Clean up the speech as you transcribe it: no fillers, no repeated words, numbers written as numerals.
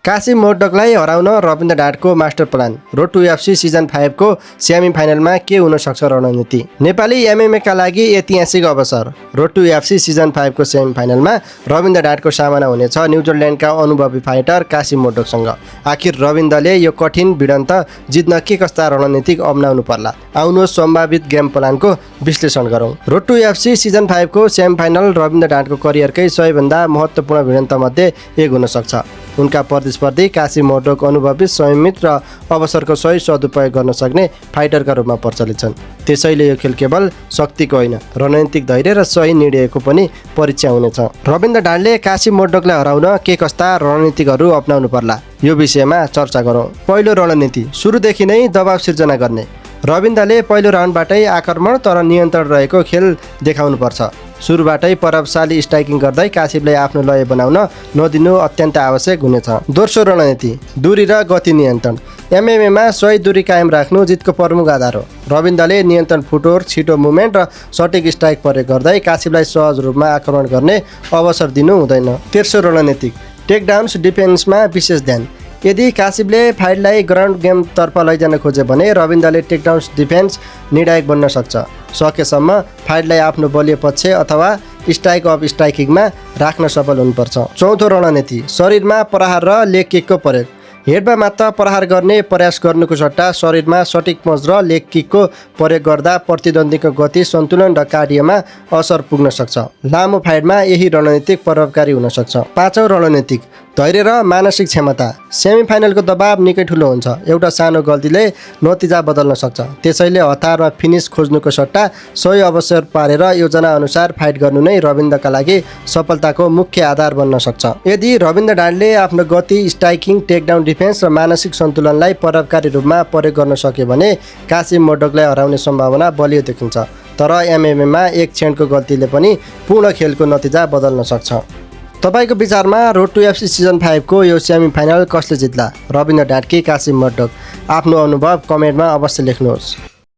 काशी मोर्डकलाई हराउन रविन्द्र ढाडको master plan. Road to UFC season 5 को सेमी फाइनलमा के हुन सक्छ रणनीति। नेपाली MMA का लागि ऐतिहासिक अवसर। रोड टु UFC सिजन 5 को सेमी फाइनलमा रविन्द्र ढाडको सामना हुनेछ न्युजिल्यान्डका अनुभवी फाइटर काशी मोर्डकसँग। आखिर रविन्द्रले यो कठिन भिडन्त जित्न के कस्ता रणनीतिक अपनाउनु पर्ला। आउनुहोस् सम्भावित गेम प्लानको विश्लेषण गरौँ। रोड टु UFC सिजन 5 को सेमी फाइनल रविन्द्र ढाडको करियरकै सबैभन्दा महत्त्वपूर्ण भिडन्त मध्ये एक हुन सक्छ। उनका प्रतिस्पर्धी काशी मोर्डक अनुभवी संयमित र अवसरको सही सदुपयोग गर्न सक्ने फाइटरका रूपमा प्रचलित छन्। त्यसैले यो खेल केवल शक्तिको होइन, रणनीतिक धैर्य र सही निर्णयको पनि परीक्षा हुनेछ। रविन्द्र ढाडले काशी मोर्डकलाई हराउन के कस्ता रणनीतिहरू अपनाउनु पर्ला, यो विषयमा चर्चा गरौँ। पहिलो रणनीति, सुरुदेखि नै दबाव सिर्जना गर्ने। रविन्द्रले पहिलो राउन्डबाटै आक्रमण तर नियन्त्रण रहेको खेल देखाउनुपर्छ। सुरुबाटै प्रभावशाली स्ट्राइकिङ गर्दै काशीलाई आफ्नो लय बनाउन नदिनु अत्यन्त आवश्यक हुनेछ। दोस्रो रणनीति, दूरी र गति नियन्त्रण। MMA मा सही दूरी कायम राख्नु जितको प्रमुख आधार हो। रविन्द्रले नियन्त्रण फुटोर, छिटो मुभमेन्ट र सटिक स्ट्राइक प्रयोग गर्दै काशीलाई सहज रूपमा आक्रमण गर्ने अवसर दिनु हुँदैन। तेस्रो रणनीति, टेकडाउन्स डिफेन्समा विशेष ध्यान। यदि काशिबले फाइटलाई ग्राउन्ड गेमतर्फ लैजान खोजे भने रविन्द्रले टेकडाउन्स डिफेन्स निर्णायक बन्न सक्छ। सकेसम्म फाइटलाई आफ्नो बलियो पक्ष अथवा स्ट्राइक अफ स्ट्राइकिङमा राख्न सफल हुनुपर्छ। चौथो रणनीति, शरीरमा प्रहार र लेग किकको प्रयोग। हेडमा मात्र प्रहार गर्ने प्रयास गर्नुको सट्टा शरीरमा सटिक पञ्च र लेग किकको प्रयोग गर्दा प्रतिद्वन्दीको गति, सन्तुलन र कार्डियोमा असर पुग्न सक्छ। लामो फाइटमा यही रणनीतिक प्रभावकारी हुन सक्छ। पाँचौँ रणनीतिक, धैर्य र मानसिक क्षमता। सेमी फाइनलको दबाव निकै ठुलो हुन्छ। एउटा सानो गल्तीले नतिजा बदल्न सक्छ। त्यसैले हतारमा फिनिस खोज्नुको सट्टा सही अवसर पारेर योजना अनुसार फाइट गर्नु नै रविन्द्रका लागि सफलताको मुख्य आधार बन्न सक्छ। यदि रविन्द्र ढाडले आफ्नो गति, स्ट्राइकिङ, टेकडाउन डिफेन्स र मानसिक सन्तुलनलाई प्रभावकारी रूपमा प्रयोग गर्न सक्यो भने काशी मोर्डकलाई हराउने सम्भावना बलियो देखिन्छ। तर MMA मा एक क्षणको गल्तीले पनि पूर्ण खेलको नतिजा बदल्न सक्छ। तपाईको विचारमा रोड टु UFC सिजन 5 को यो सेमी फाइनल कसले जित्ला, रविन्द्र ढाड कि काशी मोर्डक? आफ्नो अनुभव कमेन्टमा अवश्य लेख्नुहोस्।